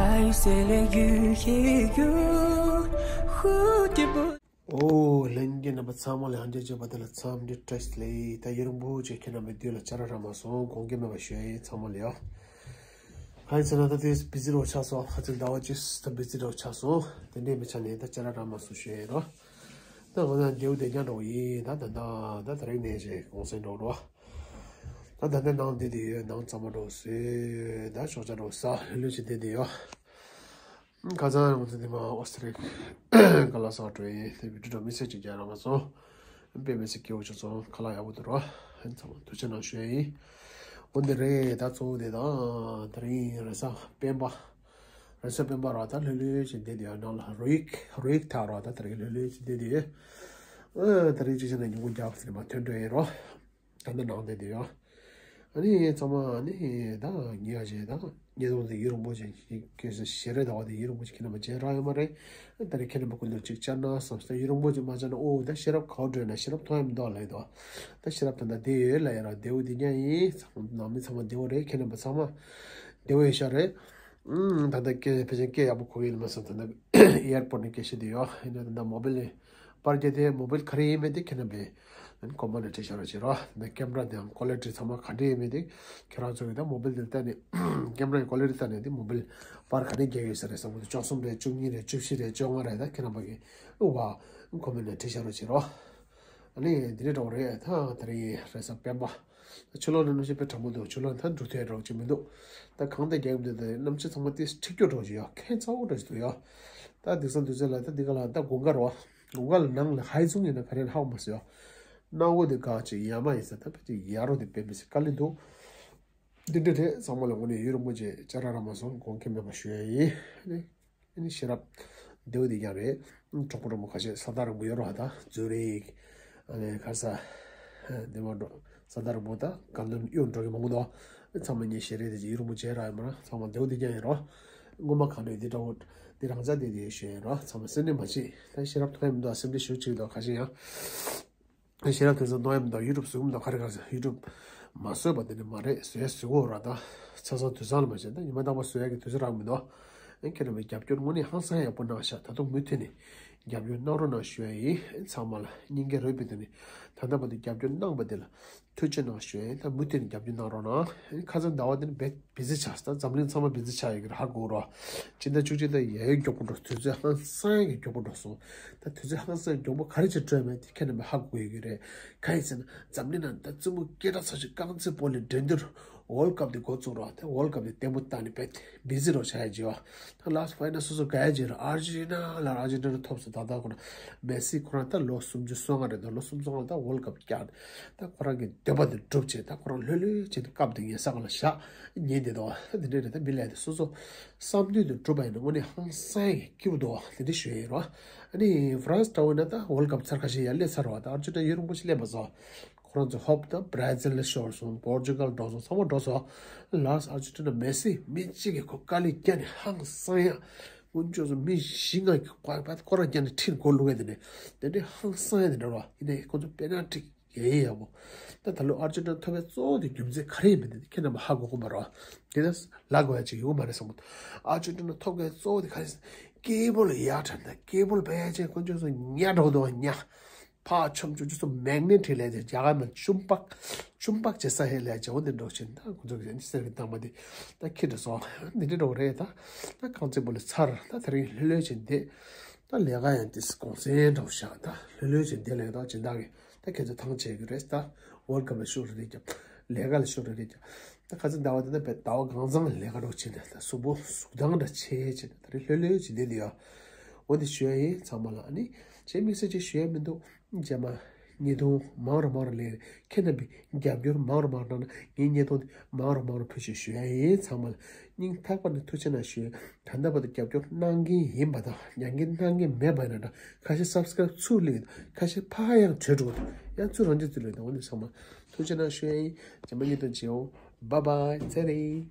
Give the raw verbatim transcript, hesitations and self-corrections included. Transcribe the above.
爱随了雨也有蝴蝶不 ཨོ། ལྷན་རྒྱས་རྣམ་པ་ཚང་མ་ལ་ཡང་བསྐྱར་མཇལ་བ་དེ་ལ་འཚམས་འདྲི་བཀྲ་ཤིས་བདེ་ལེགས། ད་ཡུན་རིང་པོ་ཅིག་ཁྱེད་རྣམ་པའི་མདུན་ལ་བཅར་ར་རག་མ་སོང་། དགོངས་འགལ་མེད་པ་ཞུ་ཡ་ཡིན། ཚང་མ་ལ་ཡ། གང་ཡིན་ཟེར་ན་ད་དེ་བི་ཛི་རོ་ཆགས་སོང་། ཁ་ཚིག་ཟླ་བ་གཅིག་ད་བི་ཛི་རོ་ཆགས་སོང་། དེ་འདྲའི་མི་ཆ་ནས་ད་བཅར་ར་རག་མ་སོང་ཞུ་ཡ་ཡིན་རོ། ད་ང་ཚོ་མདེའུ་དེ་ཉག་འགྲོ་ཡིན། ད་ད་ད་ད་ད་རིང་ནས་ཞེས་གོང་སེང་འགྲོ་འགྲོ། ད་ད་ལྟ་ནང་བསྡད་དེ་ཡོད། ནང་ཚང་མ་འགྲོ་ཟེར། ད་ཞོགས་ཇ་འགྲོ་ས་ལྷོད་ལྷོད་ཅིག་བསྡད་དེ་ཡོད། ཁ་སང་ང་ཚོ་འདི་མ་ཨོ་སི་ཏྲེ་ལི་ཡ་ག་ལ་སང་འགྲོ་ཡིན། དེ་བི་ཌི་ཡོ་མི་སེ་ཅིག་རྒྱག་རང་སོང་། དཔེ་མི་སྲིད་སྐྱིད་པོ་བྱུང་སོང་། ཁ་ལག་ཡག་པོ་འདུག་རོ། ཚང་མ་ཐུགས་རྗེ་གནང་ཞུ་ཡ་ཡིན། འོ་འདི་རེད། ད་གཙོ་བོ་དེ་དང་དེ་རིང་རེས་གཟའ་སྤེན་པ། རེས་གཟའ་སྤེན་པ་ར་ད་ལྷོད་ལྷོད་ཅིག་བསྡད་དེ་ཡོད། ནང་ལ་རོ་ཡིག་རོ་ཡིག་ཐག་ར་ད་དེ་རིང་ལྷོད་ལྷོད་ཅིག་བསྡད་དེ་ཡོད། ཨ་དེ་རིང་ཅིག་བྱས་ན་ཉིན་གུང་རྒྱབ་ཟིན་མ་ཐོན་འགྲོ་ཡིན་རོ། ད་ནི་ནང་བསྡད་དེ་ཡོད། ཨ་ནི་ཚང་མ་ཨ་ནི་ད་ཉེ་བ་ཅིག་ད་ཉེ་དོང་དེ་ཡུན་རིང་པོ་ཅིག་ཁྱེད་ཞལ་རས་ཟླ་བ་དེ་ཡུན་རིང་པོ་ཅིག་ཁྱེད་རྣམ་པ་མཇལ་རག་ཡོད་མ་རེད། ད་རེས་ཁྱེད་རྣམ་པ་ཀུན་ཏུ་ཅིག་བཅར་ན་བསམ་སྟེ་ཡུན་རིང་པོ་ཅིག་མ་བཅར་ན། ཨོ་ད་ཤེས་རབ་ག་པར་འགྲོ་ན་ཤེས་རབ་མཐོང་ཡ་མི་འདུག་ལབ་ཡོད་དོ། ད་ཤེས་རབ་ད་ད་བསྡད་ཡོད་ལབ་ཡ་ར། བདེ་པོ་འདི་ཉག་ཡིན། ཚང་ནང་མི་ཚང་མ་བདེ་པོ་རེད། ཁྱེད་རྣམ་པ་ཚང་མ་བདེ་པོ་ཡོད་ཤག་རེད། ཨུམ། ད་ལྟ་སྐད་ཕལ་ཆེར་སྐད་ཡག་པོ་གོ་གི་ཡོད་མ་སོང་། ད་ལྟ་ཨེར་པོར་ནས་སྐད་བཤད་དེ་ཡོད། ཡིན་ན་ད་ལྟ་མོ་བེལ་ནས་པར་རྒྱག་དེ་མོ་བེལ་ག་རེ་ཡིན་མིན་དེ་ཁྱེད་རྣམ་པས་ཀོ་མེན་ཊི་བྲིས་བཞག་རོགས་བྱེད་རོགས། ད་ཀེམ་ར་དང་ཀོ་ལི་ཊི་ཚང་མ་ག་འདྲ་ཡིན་མིན་དེ་ཁྱེད་རང་ཚོ་གི་ད་མོ་བེལ་དེ་ལྟ་ནས་ཀེམ་ར་ཡི་ཀོ་ལི་ཊི་ལྟ་ནས་དེ་མོ་བེལ་པར་ག་འདྲ་རྒྱག་ཡོད་ས་རེད་བསམ་གི་འདུག་བཅུ་གསུམ་རེད། བཅུ་གཉིས་རེད། བཅུ་བཞི་རེད། བཅོ་ལྔ་རེད། ད་ཁྱེད་རྣམ་པ་གི་ཨུ་བ་ཀོ་མེན་ཊི་བྲིས་བཞག་རོགས་བྱེད་རོགས། ཨ་ནི་འདི་འདྲ་འདྲ་བོ་རེད། ད་དེ་རིང་རེས་གཟའ་སྤེན་པ། ཕྱི་ལོགས་ལ་གནམ་གཤིས་དཔེ་གྲང་མོ་འདུག་ཕྱི་ལོགས་ད་འགྲོ་ཐུབ་ཡ་འདྲ་བོ་ཅིག་མི་འདུག་ད་གངས་དེ་རྒྱག་གི་འདུག་ད་གནམ་གཤིས་ཚང་མ་ཏིས་འཁྲིག་སྐྱོ་འདྲ་བོ་ཅིག་ཡོད། ཁྱད་མཚར་པོ་འདྲ་ཞིག་འདུག་ཡ། ད་དེང་སང་དུས་ཚོད་ལ་ད་འདི་ག་ལ་ད་དགུན་ཁ་རེད་བ། དགུན་ཁ་ལ་ནང་ལ་ཧའེ་ཙུང་ཡིན་ན་ག་རེ་ཧ་གོ་མ་སོང་ཡ། སྣང་བ་དེ་ག་ཅིག་ཡ་མ་ཡིན་ས། ད་ཕལ་ཆེར་ཡ་རོ་དེ་དཔེ་མི་སྲིད་དཀའ་ལས་འདུག་འདི་འདྲ་རེད། ཚང་མ་ལ་དངོས་གནས་ཡུན་རིང་པོ་ཅིག་བཅར་ར་རག་མ་སོང་། དགོངས་འགལ་མེད་པ་ཞུ་ཡ་ཡིན། ཨ་ནི་ཤེས་རབ་བདེ་པོ་དེ་ཀྱང་རེད། གྲོགས་པོ་གྲོགས་མོ་ཁ་ཤས་ས་ཐག་རིང་པོ་ཡོད་རོགས། ད་ཛུ་རིག་ཨ་ནི་ག་ས་དེ་མ་འགྲོ། ས་ཐག་རིང་པོ་ད་ག་འདོན་གཡུག་འགྲོ་གི་མང་པོ་འདུག་ཚང་མ་ངས་ཞལ་རས་དེ་ཅིག་ཡུན་རིང་པོ་མཇལ་རག་ཡོད་མ་རེད། ཚང་མ་བདེ་པོ་དེ་ཀྱང་ཡིན་རོགས། སྔོན་མ་གང་འདྲ་ཡོད་དེ་འདྲ་བོ་དེ་རང་ཅག་དེ་དེ་ཞུ་ཡིན་རོགས། ཚང་མ་སེམས་ཁྲལ་མ་བྱེད། ད་ཤེས་རབ་མཐོང་ཡ་མི་འདུག་སེམས་ཁྲལ་ཞེ་པོ་ཅིག་འདུག་ཁ་ཤས་ཡང་། ཤེས་རབ་དེང་སང་གནོད་ཡ་མི་འདུག་ཡུ་ཊུབ་བཟོ་གི་མི་འདུག་ག་རེ་ག་རེ་ཟེར། ཡུ་ཊུབ་མ་བཟོས་པ་དེ་ནི་མ་རེད། བཟོས་བཟོ་གི་ཡོད་ར། ད་ཆ་ཚང་དུས་ཚང་ལ་མ་བྱས། ད་ཉི་མ་རྟག་པར་བཟོ་ཡ་གི་དུས་ཚོད་རག་མི་འདུག་ཨེ་ཁྱེད་རང་པའི་རྒྱབ་སྐྱོར་དངོས་གནས་ཧང་སང་ཡག་པོ་གནང་ཤག་ད་དུང་མུ་མཐུད་ནས་རྒྱབ་སྐྱོར་གནང་རོགས་གནང་ཞུ་ཡ་ཡིན། ཚང་མ་ལ་སྙིང་གི་རུས་པའི་ཐོག་ནས་ད་ལྟ་བར་དུ་རྒྱབ་སྐྱོར་གནང་པ་དེ་ལ་ཐུགས་རྗེ་གནང་ཞུ་ཡ་ཡིན། ད་མུ་མཐུད་ནས་རྒྱབ་སྐྱོར་གནང་རོགས་གནང་། ཁ་སང་ཟླ་བ་འདི་ནི་བེད་བི་ཛི་ཆགས་སོང་། ད་འཛམ་གླིང་ཚང་མ་བི་ཛི་ཆགས་ཡོད་ཀྱི་རེད། ཧ་གོ་རོགས། སྤྱི་ཟླ་བཅུ་གཅིག་ད་ཡ་ཡོད་མགྱོགས་པོ་འགྲོ། དུས་ཚོད་ཧང་སང་ཡ་མགྱོགས་པོ་འགྲོ་སོང་། ད་དུས་ཚོད་ཧང་སང་ཡ་མགྱོགས་པོ་ག་རེ་བྱས་སྤྲོད་མེད་དེ་ཁྱེད་རྣམ་པས་ཧ་གོ་ཡོད་ཀྱི་རེད། གང་ཡིན་ཟེར་ན་འཛམ་གླིང་ནང་ད་རྩེད་མོ་སྐད་གྲགས་ཚ་ཤོས་རྐང་རྩེད་སྤོ་ལོའི་འགྲན་བསྡུར་ཝོལ་ཀབ་དེ་འགོ་བཙུགས་རོགས། དེ་ཝོལ་ཀབ་དེ་ལྟད་མོ་ལྟ་ནས་བེད་བི་ཛི་རོགས་བྱ་ཡ་བྱེད་བ། ད་ལཱ་སི་ཕའི་ནལ་སོ་སོ་ག་ཡ་བྱེད་རོགས། ཨར་ཇེན་ཊི་ན་ལ་ཨར་ཇེན་ཊི་ན་ཐོབ་སོང་། ད་ལྟ་ཁོ་ན་མེ་སི་ཁོ་རང་ད་ལོ་སུམ་ཅུ་སོ་ལྔ་རེད་འདུག་ལོ་སུམ་ཅུ་སོ་ལྔ་ལ་ད་ཝོལ་ཀབ་བཀྱག་ད་ཁོ་རང་གི་འདོད་པ་དེ་འགྲུབ་བྱས། ད་ཁོ་རང་ལྷོད་ལྷོད་བྱས་ཏེ་སྐབས་དེ་ངས་ས་ག་ལ་བཞག་ཉན་བསྡད་འདུག་དེ་འདྲ་རེད། ད་མི་ལས་དེ་སོ་སོ་བསམ་འདུན་དེ་འགྲུབ་པ་ཡིན་ན་དངོས་གནས་ཧང་སང་ཡ་སྐྱིད་པོ་འདུག་དེ་འདྲ་ཞུ་ཡ་ཡིན་རོགས། ཨ་ནི་ཧྥ་རན་སི་འདྲ་བོ་ཡིན་ན་ད་ཝོལ་ཀབ་ཚར་ཁ་ཤས་ཡར་སླེབས་ཚར་བ། ད་ཨར་ཇེན་ཊི་ན་ཡུན་རིང་པོ་ཞིག་སླེབས་མ་སོང་། ཁོ་རང་ཚོ་ཧོབ་ད་བྷ་ར་ཛིལ་ལ་ཤོར་སོང་། པོར་ཅུ་གལ་འགྲོ་སོང་། ཚང་མ་འགྲོ་སོང་། ལཱ་སི་ཨར་ཇེན་ཊི་ན་མེ་སི་མི་གཅིག་གིས་ཁོ་དཀའ་ལས་བརྒྱབ་ནས་ཧང་སང་ཡ། དཀོན་མཆོག་གསུམ། མི་བཞི་ལྔ་གིས་ཁོ་རང་བརྒྱབ་ནས་ཁྲིར་སྒོ་བླུགས་ཡ་དེ་ནས་དེ་འདྲའི་ཧང་སང་ཡ་དེ་འདྲ་རོ། ཡིན་ནའི་ཁོ་ཚོ་པེ་ནལ་ཊི་ཡ་ཡི་ཡག་པོ། ད་ད་ལོ་ཨར་ཇེན་ཊི་ན་ཐོབ་པའི་གཙོ་བོ་དེ་རྒྱུ་མཚན་ག་རེ་ཡིན་མིན་དེ་ཁྱེད་རྣམ་པ་ཧ་གོ་གི་མ་རེད། དེ་ད་ལབ་དགོས་ཡ་ཅིག་ཡོད་མ་རེད་བསམ་གི་འདུག་ཨར་ཇེན་ཊི་ན་ཐོབ་མཁན་གཙོ་བོ་དེ་ག་རེ་ཟེར། སྐད་འབོད་ལ་ཡག་དྲགས། ད་སྐད་འབོད་ལ་བས་ཡ་ཅན་དཀོན་མཆོག་གསུམ་ཉ་འདྲ་བོ་འདུག་ཉ། ཕར་མཆོང་མཆོང་ཅུ་སོ་མེག་ནེ་ཊི་ལས་ཅན་རྒྱ་གར་མ་ཅུམ་པག་ཅུམ་པག་ཅེ་ས་ཧེ་ལས་ཅན་འོ་འདི་འདྲ་བོ་ཅན། ད་ཁོ་ཚོ་གི་ཟེར་གི་བཏང་པ་འདི་ད་ཁྱེད་འདྲ་སོང་འདི་འདྲ་འདྲ་བོ་རེད། ད་ད་རྐང་རྩེད་སྤོ་ལོ་ཚར། ད་དེ་རིང་ལྷོད་ལྷོད་བྱས་བསྡད། ད་ལས་ཀ་ཡང་ཏིས་གུང་སེང་འདྲ་བོ་བཞག་ད་ལྷོད་ལྷོད་བྱས་བསྡད་ལས་ད་སྦྱིན་བདག་གིས་ད་ཁྱེད་ཚོ་ཐང་ཆད་གི་རེད། ད་ཝོལ་ཀབ་ལ་ཤོག་རེ་རེ་རྒྱབ། ལས་ཀ་ལ་ཤོག་རེ་རེ་རྒྱབ། ད་ཁ་སང་ཟླ་བ་དེ་ད་བས་ཟླ་བ་གང་ཚང་ལས་ཀ་འདྲ་བོ་བྱས་ནས་ད་གཟུགས་པོ་གཟུགས་ཐང་འདྲ་ཆེ་བྱས་ནས་ད་རེས་ལྷོད་ལྷོད་བྱས་བསྡད་དེ་ཡ། འོ་འདི་ཞུ་ཡ་ཡིན་ཚང་མ་ལ། ཨ་ནི་ཅེས་དམིགས་བསལ་ཅིག་ཞུ་ཡ་མི་འདུག་རྗེས་མ་བརྙན་ཐུང་མང་རུ་མང་རུ་ལེན། ཁྱེད་རྣམ་པས་རྒྱབ་སྐྱོར་མང་རུ་མང་རུ་གནང་ན་ངའི་བརྙན་ཐུང་འདི་མང་རུ་མང་རུ་ཕུལ་ཆེད་ཞུ་ཡ་ཡིན། ཚང་མ་ལ་སྙིང་ཐག་པ་ནས་ཐུགས་རྗེ་གནང་ཞུ་ཡ། ད་ལྟ་བར་དུ་རྒྱབ་སྐྱོར་གནང་མཁན་ཡིན་པ་དང་མྱངས་མཁན་གནང་མཁན་མེད་པ་ཡིན་ན་འདྲ། ཁ་ཤས་སབ་སི་ཀ་རབ་ཚུར་སླེབས་འདུག་ཁ་ཤས་ཕར་ཡང་བྲོས་འགྲོ་འདུག་ཡང་ཚུར་རང་འཇགས་ཚུར་སླེབས་འདུག་འོ་ནི་ཚང་མ་ཐུགས་རྗེ་གནང་ཞུ་ཡ་ཡིན། རྗེས་མ་བརྙན་ཐུང་མཇལ་འོང་། Bye bye. ཚེ་རིང་།